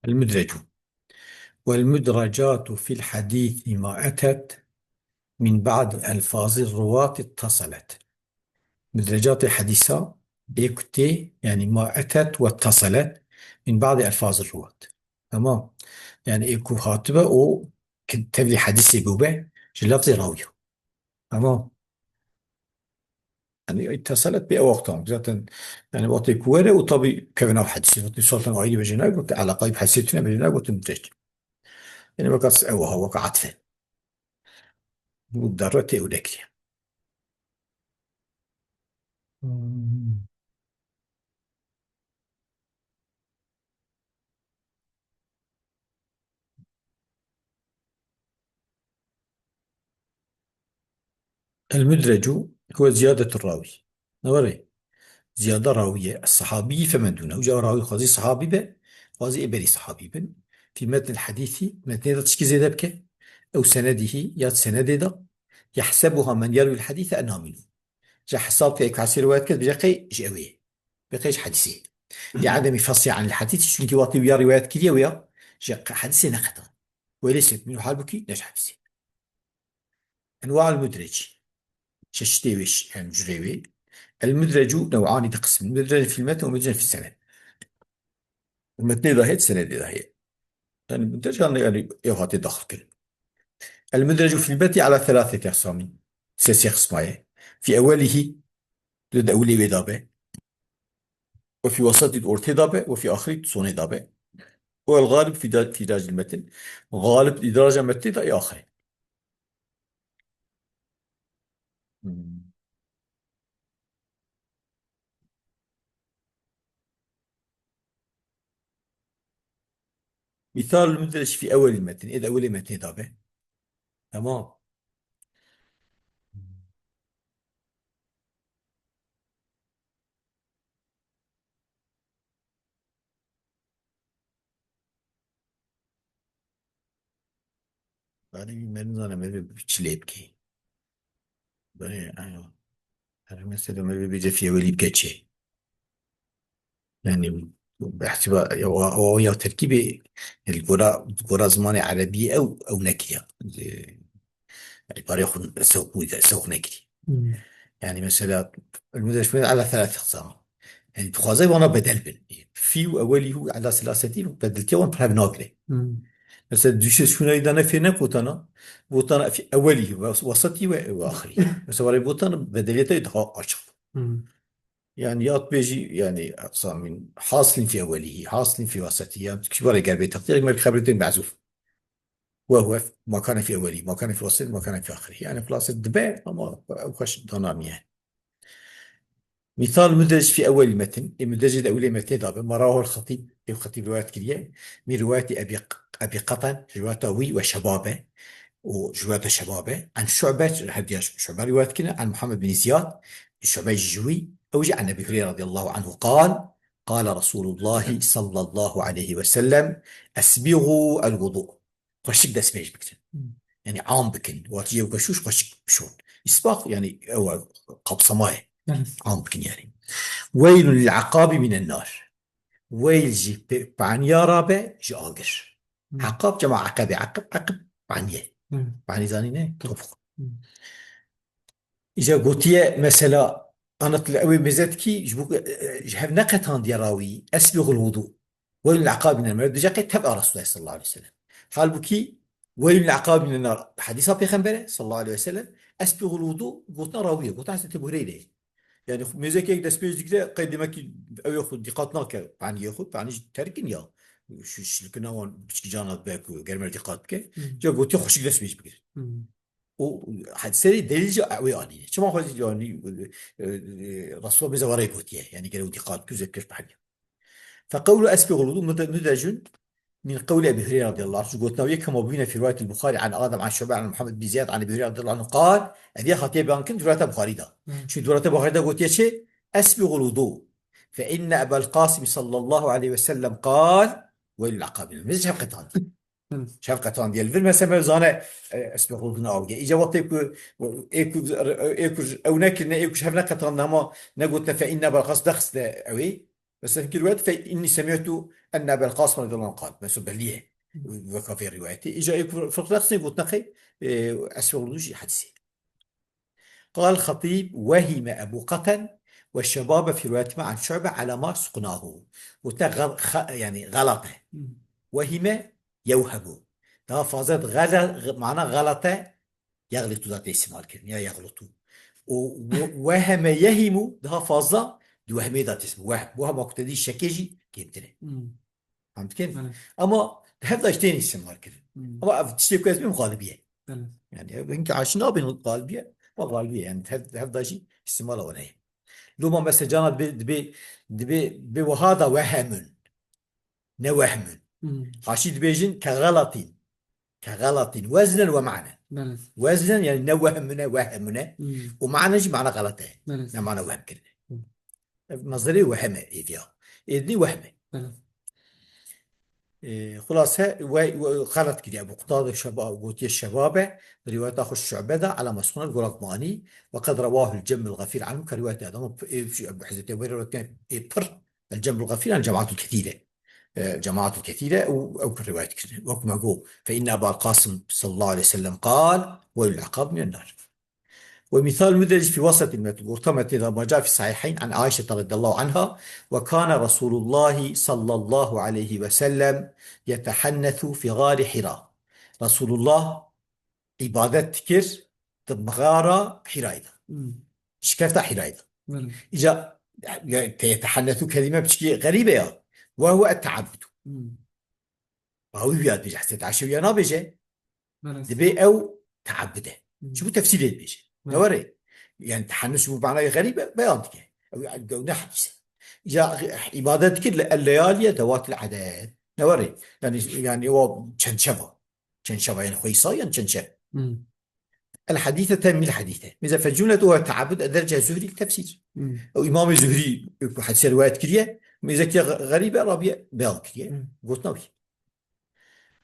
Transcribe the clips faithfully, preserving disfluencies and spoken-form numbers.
المدرج. والمدرجات في الحديث ما أتت من بعد ألفاظ الرواة اتصلت. Mudrecatê hedîsa ê ku tê, yani ma etet we teselet min ba'dî elfazir ruwat. Tamam. Yani ê ku hatibe û ki tevlî hedîsê bûbe ji lafzê rawiya. Tamam. Yani itteselet bi ew wextan. Zaten yani wextê ku were û tabi kevin av hedîsê. Wextê saltan ayrî bejê nayê, wextê eleqayî bi hedîsê tune bejê nayê, wextê mudrec. Yani weka ew ha, weka atfe. Bu derre tê û dekiriye. المدرج هو زيادة الراوي. Newere. Ziyade rawiye. Sahabî femen dûne. Uca rawî xwazî sahabî be, xwazî ê berî sahabî bin. Fî metnil hedîsî, metnê de tişkî zêde bike. Ew senedîhî, ya senedê de. Yehsebuha men yerwîl hedîse enamînû. Ji hesab ke kasî rivayet kir, bije qey ji ew ê. Bi qey ji hedîsê. Li edemî feslî anil hedîs, çunkî wextê wiya rivayet kiriye wiya, ji qe-, hedîsê neqetan. Welê sekmîn halbûkî ne ji hedîsê. Enwa'ul mudrec. Çeşitê wê, yani cürê wê. El mudrecu nev'ani, di qism. Mudrec fil metn ve mudrec fil sened. Metnê de heye, senedê de heye. Yani mudrec yani, yani ev hatê daxil kirin. El mudrecu fil metni ala thelatheti aqsamî. Sê sê qisma ye. Fi ewwelihî, di ewlê wê de be. Ve fi wesatî, di ortê de be. Ve fi axirî, di sonê de be. Ve el galib fi da-, fi idracil metn. Galib idraca metnê de ê axirê. Hmm. Misal mudrec fi ewwelî metn. Ê di ewwelê metnê de be. Tamam. Belê wî me nizane me bi çi lê bikê. Belê, eyo. Her mesela me bê bêje fiyewelî bike çi. Yani, bi hesaba, ya, o, o ya terkîbê, yani, gora, gora zimanê erebî ew, ew nekiriya. Îbarê xwe sewq bû de, sewq nekirî. Hmm. Yani mesela, المدرج على ثلاث أقسام. Yani dixwaze vana bedel bin. Fî û ewelî û ela selasetî bedeltiya wan pir hev nagire. Hmm. Mesela duşê şûnayî de ne fê ne gotana, gotana fî ewelî ve wesatî ve, ve axirî. Mesela warê gotana bedeliyeta daha açık. Hmm. Yani ya dibêjî, yani, aqsamîn, hasilin fî ewelî, hasilin fî wesatî, yani tu kî warê ger bê teqdîr, me xebrê tên mehzûf. Ve huve ma kane fî ewelî, ma kane fî wesatî, ma kane fî axirî. Yani xulase dibe ama ew xweş danamiye. Misal mudrec fî ewelî metn, ê mudrecê di ewlê metnê de be, ma rawahul xetîb, ê xetîb rivayet kiriye, min rivayetî Ebî, Ebî Qeten, rivayeta wî ve şebabe, û ji rivayeta şebabe, an Şu'be, her diya Şu'be rivayet kirine, an Muhammed bin Ziyad, Şu'be ji wî, ew jî an Ebî Hureyre radiyallahu anhu qal, qala Resulullah sallallahu aleyhi ve sellem, esbîgu el wudu. Xweşik destmêj bikin. Hmm. Yani am bikin. Wekî yew keşûş xweşik bişon. Îsbaq yani ew e, kapsama ye. Evet. Am bikin yani. Weylun lil aqabi minen nar. Weyl ji pe-, paniya rabe ji agir. Hmm. Aqab cema aqebe, aqib, aqib paniye. Hmm. Pani zanî ne? Topuk. Hmm. Îca gotiye mesela, anat li ew ê mêze dikî, ji bo, e, ji hev neqetandiye rawî, esbîxul wudu. Weylul aqabîne mer, dije qey teb'a Resulullah sallallahu aleyhi ve sellem. Halbukî, weylul aqabîne nar, hedîsa Pêxembere sallallahu aleyhi ve sellem, esbîxul wudu, gotina rawî ye, gotina Hezretî Ebu Hureyre ye. Yani, mêzekek destpêj dikire, qey demek ki ew ê xwe dîqat nake, paniyê xwe, panî ji terkin ya. Şu şilkina wan piçkî cana be ku, ger mer dîqat bike. Hmm. Ca gotiye xweşik destpêj bigir. Hmm. O, hadi serê delîl jî wê anîne. Çima xwe jî, yanî, e, e, Resulullah bêze were gotiye. Yani gere wî dîqat kir, zêde kir pehliye. Feqewlu esbîxul wudu mude-, mudecun min qewli Ebî Hureyre radiyallahu anh. Gotina wê kema bûne fî rivayet Buxarî an Adem an Şu'be an Muhammed bin Ziyad an Ebî Hureyre radiyallahu anh qal. Ev ya hatiye beyan kirin rivayeta Buxarî de. Hı. Çünkü rivayeta Buxarî de gotiye çi? Esbîxul wudu. Fe inne Ebel Qasim sallallahu aleyhi ve sellem qal. Weylul aqabîne. Mêze çav qetandiye. Hı. Çav qetandiye. Li vir mesela me zane, e, esbîxul wudu ne awge. Îca wextê ku, ê ku, ê ku ew nekirine, ê ku ji hev neqetandine, hema negotine fe inne Ebel Qasim dexiste ew ê. Mesela hinkî rivayet fe inni semîtu enne Ebel Qasim radiyallahu anh qal. Mesela belî ye. Weka vê rivayetê. Îca ê ku Firqdexsê gotina qey, e, Esma Urdu jî hedîsê. قال الخطيب: وهم أبو قتن والشباب في روايتهما عن شعبة على ما سقناه. Gotina gal-, xa-, yani, xelat e. Hmm. Wehime yewhemu. Daha fazla gala-, mana xelat e, yexlitu da tê îstimal kirin, ya yexlitu. O we-, weheme yehimu, daha fazla di wehmê da tê îstimal. Wehm, wehma ku te dî şekê jî kêmtir e. Hmm. Fam dikin? Belê. Ama di hev da jî tên îstimal kirin. Hmm. Ama ev tiştê ku ez bêm xalibiye. Belê. Yani ev hinkî aşî nabin xalibiye, ama xalibiye. Yani di hev, di hev da jî îstimala wan heye. Loma mesela cana dibe, dibe, dibe, bi wiha da wehemun. Ne wehmun. Hmm. Aşî dibêjin ke xelatîn. Ke xelatîn. Weznen we manen. Belê. Weznen yani ne wehmune, wehemune. Hmm. Û manen jî mana xelat e. Belê. Ne mana wehm kirine. Hmm. Ev mezderê weheme êdiya. Êdinî wehme. Belê. E, xulase we, we xelat kiriye. Ebu Qutade şeba-, gotiye şebabe. Rivayeta xwe Şu'be de, Elama Sunan, Golak Mani. Ve qed revahul Cemmul Gafîr anhu ke rivayete Edama, e, Ebu Hezretî Ebu Hureyre rivayet kiriye, e, pir. El Cemul Gafîr, yani cemaatun kethîre. E, cemaatun kethîre û ew rivayet kirine. Wek me got, fe inne Ebal Qasim sallallahu aleyhi ve sellem qal, weylul iqab minen nar. Ve misal müdrec fi wasat il metn. Orta metnê de ma ca fi sahihayn an Aişe radiyallahu anha ve kana Resulullah sallallahu aleyhi ve sellem yetehannesu fi gari Hira. Resulullah îbadet dikir di mixara Hîrayê de. Hmm. Şikefta Hîrayê de. Belê. Îca, ya, te-, tehennetu kelîme piçkî xerîb e ya. Ve huve et-teabbudu. Hmm. Rawî wiya dibêje, Hezretî Ayşe wiya nabêje. Belê. Dibê ew teabbud e. Hmm. Çi bu tefsîrê dibêje. Belê. Ne were? Yani tehennus bu manayê xerîb e, beyan dike. Ew, ew ne hedîs e. Ya, îbadet dikir li el-leyaliye dewatil aded. Ne were? Yani, yani o çend şeva. Çend şeva, yani xweysa, yani çend şev. Hmm. El hadîse temmîl hadîse. Mêze fe cumletu ve teabud e derece Zuhrî li tefsîr. Hmm. Ew Îmamê Zuhrî ku hedîse rivayet kiriye, mêze kiriye xe-, xerîbe, rabiye beyan kiriye. Hmm. Gotina wî.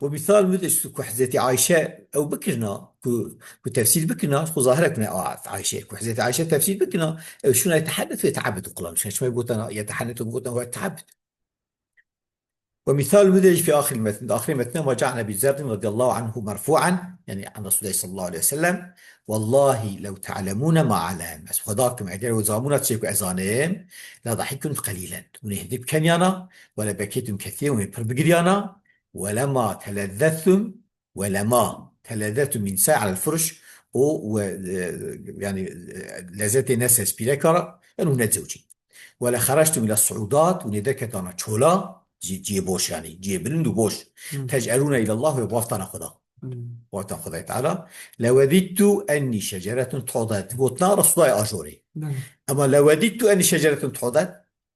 Ve misal min de ku Hezretî Ayşe ew bikirina, ku, ku tefsîr bikirina, xwe zahir e ku ne a Ayşe, ku Hezretî Ayşe tefsîr bikirina, ew şûna yetehennet ve teabud qulam. Şûna şima gotana yetehennet ve gotina ve teabud. Ve misal müdrec fi ahir metn. Ahir metnê ma ca an Ebi Zerrin radiyallahu anhu merfu'an, yani an Resulullah sallallahu aleyhi ve sellem. Vallahi lew te'lemûne ma alem. Ez xweda kim eger we zamûna çê ku ez zanim, la dahiktum qelîlen. Hûn ê hindî bikenyana, ve le bekeytum kethîren, hûn ê pir bigiriyana, ve lema telezzetum, ve lema telezzetum min nisai alel furuş, û we, e, yani, e, lezzetê ne ser spîreka re, en hûn nezewcî. Ve le xeractum ila suudat, hûn ê derketana çola, cî-, cihê boş yani, cihê bilind û boş. Hmm. Tec'elûne ilallah ve baftana Xweda. Hmm. Baftan Xwedayê Teala. Le wedîttu ennî şeceretun tu'det. Gotina Resûlayê ajorê. Belê. Ema le wedîttu ennî şeceretun tu'det,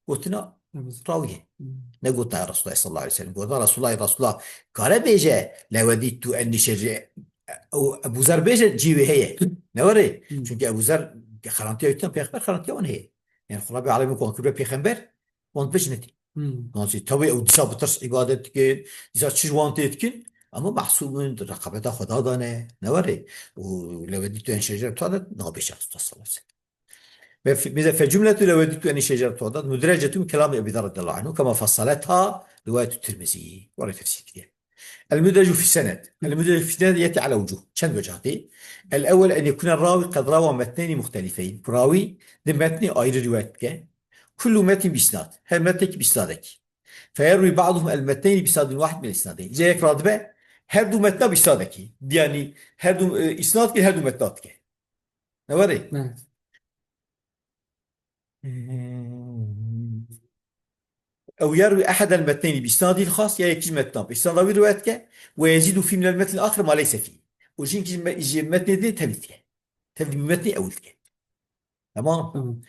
gotina Ebu Zer. Rawiyê. Hmm. Ne gotina Resûlayê sallallahu aleyhi ve sellem. Gotina Resûlayê, Resûla kare bêje, le wedîttu ennî şece-, o Ebu Zer bêje, cî wê heye. Ne were? Hmm. Çünkü Ebu Zer xerantiya wî tune, pêxember xerantiya wan heye. Yani Xweda Rabbi alemê ku wan kiribe pêxember, wan bijnetî. Hmm. Wan jî tewê ew dîsa bi tirs îbadet dikin, dîsa çi ji wan tê dikin, ama mehsûm in, di reqabeta Xweda de ne, ne were. Û le wedîttu ennî şeceretun tu'det, nabêje Resulullah sallallahu aleyhi ve sellem. Ve fi-, bize fe cumletu le wedîttu ennî şeceretun tu'det, mudrecetun min kelamî Ebi Zer radiyallahu anhu, kema fassaletha riwayetu Tirmizî. Were tefsîr kiriye. El müdrecu fi sened. El müdrecu fi sened yeti ala wucuh. Çend wecah tê. El ewwel en yekune rawi qed rawa metneyni muhtelifeyn. Rawî di metnê ayrı rivayet bike. Kullu metnin bi isnad. Her metnekî bi isnadekî. Feyerwî ba'duhum el metneyni bi isnadin wahid min isnadeyn. Îca yek radibe her du metna bi isnadekî. Yani her du, e, isnad ki her du metna dike. Ne were? Evet. Ew yerwî ehedel metneyni bi isnadî xas, ya yekî ji metna bi isnada wî rivayet ke, ve yezîdu fî minel metnil axir ma leyse fî. Û jinkî ji me-, ji metnê din tevî dike. Tevî metnê ewil dike. Tamam. Tamam.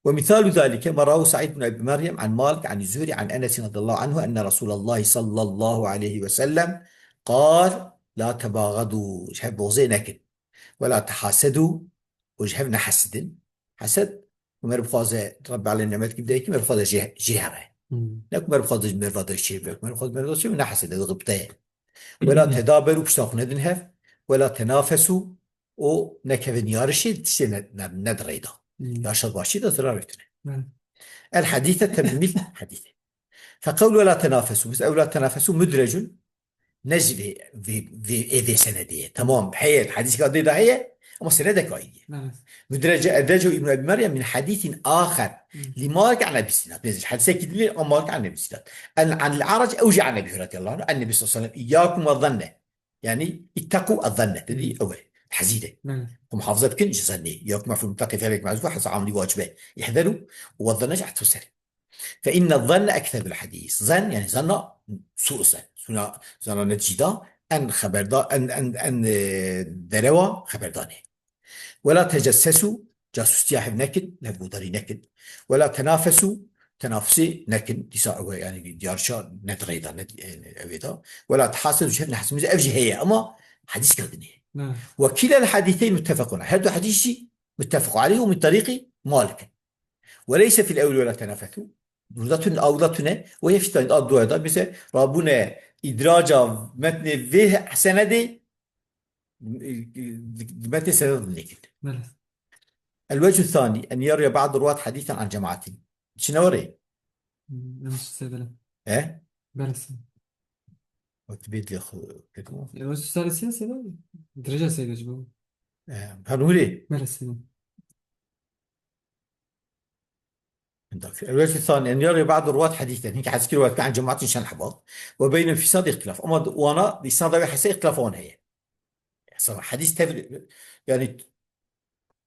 Ve misalu zalike ma rawu Said bin Ebi Meryem an Malik an Zuhri an Enes radiyallahu anhu enne Resulallah sallallahu aleyhi ve sellem qal la tebagadu, ji hev bozê nekin. Ve la tehasedu, û ji hev nehesidin. Hesed, ku meriv xwaze Rabbê Alem nemet kir dayikî, meriv xwaze jê, jê here. Hmm. Ne ku meriv xwaze ji meriva de çê be, ku meriv xwaze meriva çê be, neheside, di xibte ye. Ve la tedaberu, pişta xwe nedin hev. Ve la tenafesu, û nekevin yarişê, tiştê ne, ne, ne di reyda. Hmm. Yarişa başî de zirar tune. Evet. El hadîse temîl hadîse. Feqewlu ve la tenafesu. Mesela ew la tenafesu mudrecun ne ji vê, vê, vê, ê vê senedê ye. Tamam, heye, hedîseka dê de heye, ama senedek ayrı ye. Evet. Mudrece, edrece Ibn Ebi Meryem min hadîsin axer. Hı. Li Malik an Ebi Sinad. Mesela hedisekî din ama Malik an Ebi Sinad. En, an el-Arac ew jî an Ebi Hureyre radiyallahu anh. En Nebi sallallahu aleyhi ve sellem, "İyyâkum ve zanne." Yani, "İttekû ve zanne." Dedi, ew e. Hezîre. Evet. Ku muhafaza bikin ji zannê. "İyyâkum ve zanne." Mef'ul mutlak f'il mehzûf, heza amilî wacibe. "İhzeru ve zanne" jî etf ser. Fe inne zanne ekzebul hadîs. Zan, yani zanna, su'u zan. Suna, zanna neticîda, en xeberda, en, en, en, e, derewa xeberdanê. Ve la tecessesu, casûstiya hev nekin, levgodarî nekin. Ve la tenafesu, tenafusê nekin. Dîsa ew e, yani yarışa ne di rê de, ne di, yani ew ê de. Ve la tehasedu, ji hev nehesimîze, ev jî heye, ama hedîs kadinê. Ne. Ve kilel hadîseyn muttefekun. Her du hedîs jî muttefeku aleyh û min tarîqî Malik. Ve leyse fil ewli ve la tenafesu. Burada tune, awda tune, ve yefî tane, a duaya da, mesela, rabûne îdraca metnê vê senedê, metnê senedê nekin. Bele. El-vec'u thani, en yerwiye ba'd ruwat hadîsen an cemaatin. Çi ne were? Hmm, yanlış hissederim. E? Bele sen. Wekî bê dilê xwe kiriye. E, o süsarı sen sen. Direce sen acaba? E, pardon, hûrê? Bele sen. Endak. El-vec'u thani, en yerwiye ba'd ruwat hadîsen. Hinkî hezkî riwayet an cemaatin şen heba. Ve beynel fisad ihtilaf. Ama wana, di isnada ve hese ihtilaf wan heye. Mesela hadîs tevri, yani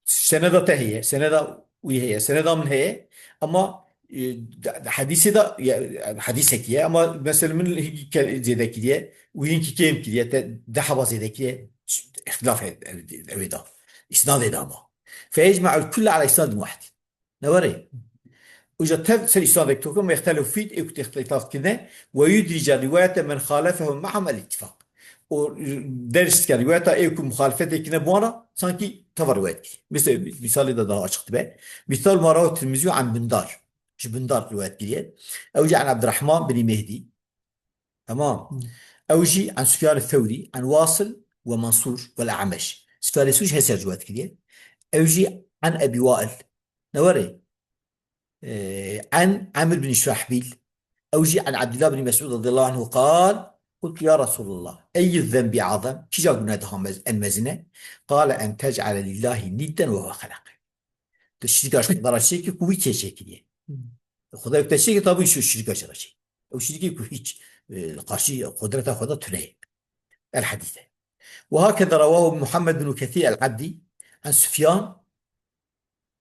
seneda te heye, seneda wî heye, seneda min heye. Ama, e, de, de hadîsê de, ya, hadîsekî ye. Ama mesela min hî ke-, zêde kiriye, wî hinkî kêm kiriye, te deh heba zêde kiriye. Ş-, ihtilaf e, ev, ev ê da. Isnadê de ama. Fe yecma'ul kulle ala isnadin wahid. Ne were? Uca tev ser isnadek toke, me yextelefu fî, ê ku tê ihtilaf kirine, ve yudrice rivayete men xalefehum ma'hum el ittifak. O deriş dike rivayeta ê ku muxalefetê kirine bi wan re, sankî teva rivayet kiriye. Mesela, misalê de daha açık dibe. Misal ma rawa Tirmizî an Bindar. Ji Bindar rivayet kiriye. Ew jî an Abdurrahman bin Mehdi. Tamam. Hı. Ew jî an Sufyan Thewrî, an Wasil ve Mansur ve A'meş. Sufyan Thewrî jî hese rivayet kiriye. Ew jî an Ebi Wail. Ne were? Ee, an Amir bin Şurahbil. Ew jî an Abdullah bin Mes'ud radıyallahu anhu qal, "Qultu ya Resulallah, eyyü zenbi azam?" Kîja guna daha mez-, en mezine? Qale en tec'ale lillahi nidden ve huve halak. Tu şirîka ji Xweda re çêkî ku wî kê çêkiriye. Hmm. Xweda ku te çêkir, tabî şirîka ji re çêkir. Ew şirîkê ku hiç, e, qarşî qudreta Xweda tune ye. El hadîse. Ve hakeza rewahu Muhammed bin Kesîr el Abdî an Sufyan,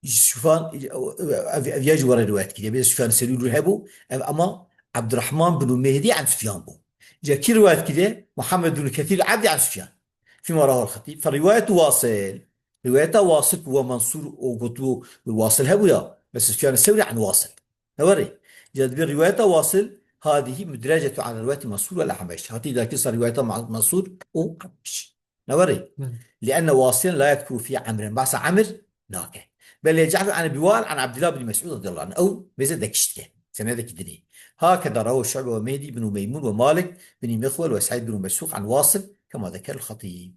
Sufyan, ev, ev ya jî were rivayet kiriye. Bê Sufyan Serî lû hebû, ev ama Abdurrahman bin Mehdi an Sufyan bû. Ca kî rivayet kiriye? Muhammed bin Kesîr el Abdî an Sufyan. Fîma rahul Xetîb. Fe rivayet Wasil. Rivayeta Wasil ku we Mansur û gotibû Wasil hebû ya. Mesela Sufyan Sewrî an Wasil. Ne were? Ya dibê rivayeta Wasil, hadihi mudrecetu an rivayeti Mansur ve Ahmeş. Hatî dakir ser rivayeta Ma-, Mansur û Ahmeş. Ne were? Hı. Lienne Wasilen la yedkuru fî Amren. Bahsa Amr nake. Bel yec'alu an Ebi Wail an Abdullah bin Mes'ud radıyallahu anh. Ew mêze dekiştike. Senedeki dinî. Hakeza rawa Şu'be ve Mehdi bin Meymun ve Malik bin Mixwel ve Said bin Mesruq an Wasil kema zeker el-Hatîb.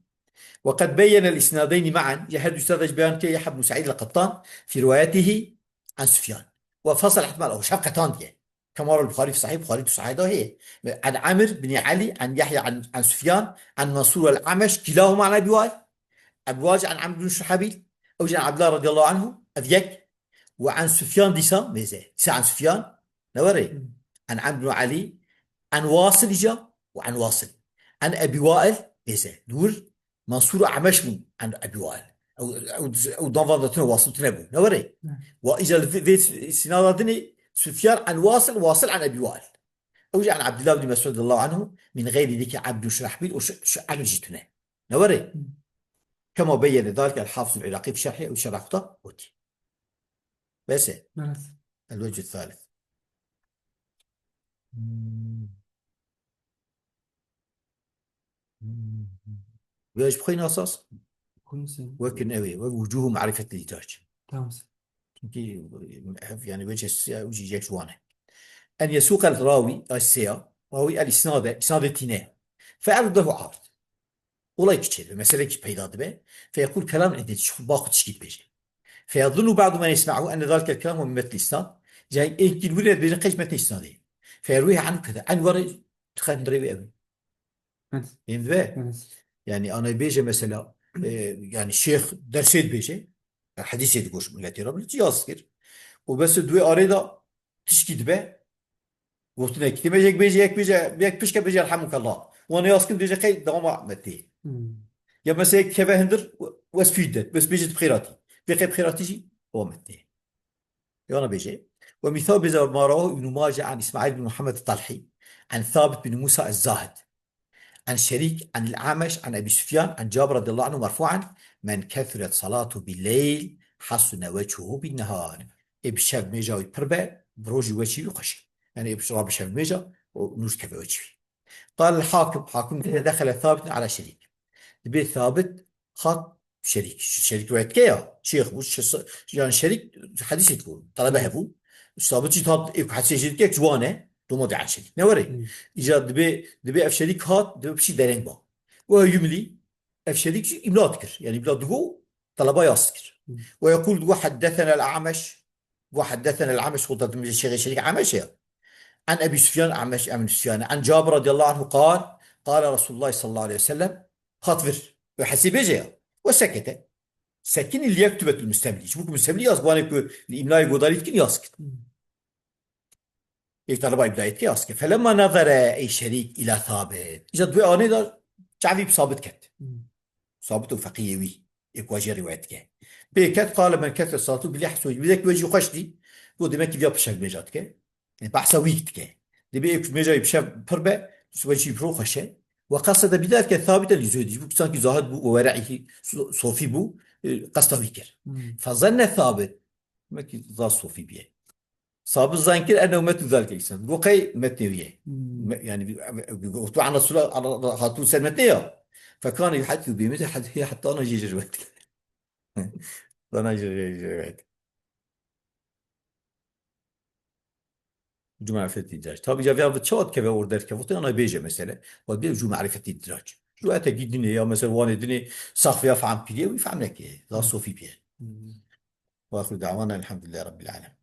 Ve qed beyyene el-isnadeyni ma'an, ya her du isnada jî beyan kiriye Yahya bin Sa'id el-Qattan fi rivayetihi an Sufyan. Ve fasal ihtimal ew şev qetan diye. Kema rawal Buxarî fi Sahîh, Buxarî tu Sahîh da heye. An Amir bin Ali, an Yahya, an, an Sufyan, an Mansur el Ameş, kilahuma an Ebi Wail. Ebi Wail an Amr bin Şuhabil, ew jî an Abdullah radıyallahu anhu, ev yek. Ve an Sufyan dîsa, mêze. Dîsa an Sufyan, ne were? Hmm. An Amr bin Ali, an Wasil îca, ve an Wasil. An Ebi Wail, mêze. Dûr, Mansur û Emeş bûn an Ebî Wail. Ew, ew, ew dan van de tune, Wasil tune bû. Ne were? Ne. Wa îca li vê, vê sînada dinê Sufyan an Wasil, Wasil an Ebî Wail. Ew jî an Abdullah bin Mes'ud radiyallahu anhu min geyri zikri Amr bin Şurahbil û şu, şu Amr jî tune. Ne were? Hı. Kema beyyene zalike el-Hafizul Iraqî fi şerhî, ew şerha xwe de gotî. Bes e. Evet. El-Vecih Thalith. Hmm. Hmm. Vê ji xwe nasas? Xwe nasas. Wekin ew ê, wek wucuhu marifet îdrac. Tamam. Çünkü ev, yani, vecih siya, ew jî yek ji wan e. En yesuq el-rawi, ay seya, rawi el-isnade, isnadê tîne. Fe erdehu ard. Olay ki çêdibe, mesele ki peyda dibe. Feyekul kelam indi, ba xwe tişkî dibêje. Feyezunnu ba'du men yesma'u enne zalike kelam min metn isnad. Ceng ê kîlbûnê dibêjin qey ji metnê îsnadê. Ferwî an kete, an were dixin rê wî ew. Evet. Êm dibe? Evet. Yani ana bêje mesela, e, yani şêx dersê dibêje, yani hedîsê digoş milletê re, millet yaz kir. Û bes di wê arê de tişkî dibe, gotinek, tê bêje, yek bêje, yek bêje, yek pişke bêje, "Erhamukallah." Wan yaz kin, bêje qey dewama metnê. Hmm. Ya mesela yek keve hindir, wes fî de, wes bêje tu bi xêr hatî. Bê qey bi xêr hatî jî, o metnê. Yana bêje. Ve mîsal bêje ma rawahu Ibn Mace an İsmail bin Muhammed Talhi, an Thabit bin Musa ez-Zahid, an Şerik, an el-Ameş, an Ebi Sufyan, an Cabir radıyallahu anhu merfu'an, "Men kethuret salatu bil-leyl, hasune vechuhu bin-nehar." Ê bi şev mêja wî pir be, bi rojî weçî wî xweş e. Yani ê bi şev mêja, o nûr keve weçî wî. Qal el-Hakim, Hakim dibê dexele Thabit ala Şerik. Dibê Thabit hat Şerik. Şerik rivayet dike ya. Şêx bû, şe-, yani Şerik hedîsê dibû. Talebe hebû. Thabit jî hat ê ku hedîsê jê dike, ji wan e. Doma de an Şerik. Ne were? Hmm. Îca dibê, dibê ev Şerik hat, dibê pişî dereng ba. Ve yumli, ev Şerik jî îmla dikir. Yani îmla digo, taleba yaz dikir. Hmm. Ve yekul digo, "Haddesena el-Ameş." Digo, "Haddesena el-Ameş." Xwe da dibê şêxê Şerik Ameş ya. An Ebi Sufyan, Ameş, Ebi Sufyan. An Cabir radıyallahu anhu qal, qala Resulullah sallallahu aleyhi ve sellem, hat vir. Ve hesî bêje ya. Ve sekete. Sekini liyektubet el-mustemli. Ji bo ku mustemli yaz, bi wanê ku li îmlayê godarî dikin yaz kir. Hmm. Ê taleba îmlayê dike yaz kir. Felemma nazere ey Şerik ila Thabit. Îca di wê anê de çavî bi Sabit ket. Hmm. Sabit û feqiyê wî. Ê ku jê rivayet dike. Pê ket qale men kethuret salatu bil-leyl hasune. Bi dek wecî xweş dî. Got demek ki viya bi şev mêja dike. Yani behsa wî dike. Dibê ê ku mêja wî bi şev pir be, sibe jî pir xweş e. Ve qesede bidalike Thabit el-Zühdi. Bu sanki zahid bû, ve were'î so-, sofî bû, e, qesta wî kir. Hmm. Fezenne Thabit. Demek ki zaf sofî bîye. Sabit zan kir, "Ennehu metnu zalike insan." Got qey metnê wî ye. Hmm. Me-, yani, bi-, bi-, bi-, tu an Resulullah, an-, an-, hatû ser metnê ya. Fekane yuhaddisu bi mithli hadîsihî hatta ana jê rivayet kir. Dana jê rivayet. Cuma marifetî idrac. Tabi ya vêya çawa dikeve or derkeve, ana bêje mesele. Wa bê cuma marifetî idrac. Rivayete gî dinê ya mesela wanê dinê sax vêya fehm kiriye, wî fehm neke. Zaf sofî bîye. Hmm. Ve axiru da'wana elhamdülillahi rabbil alemin.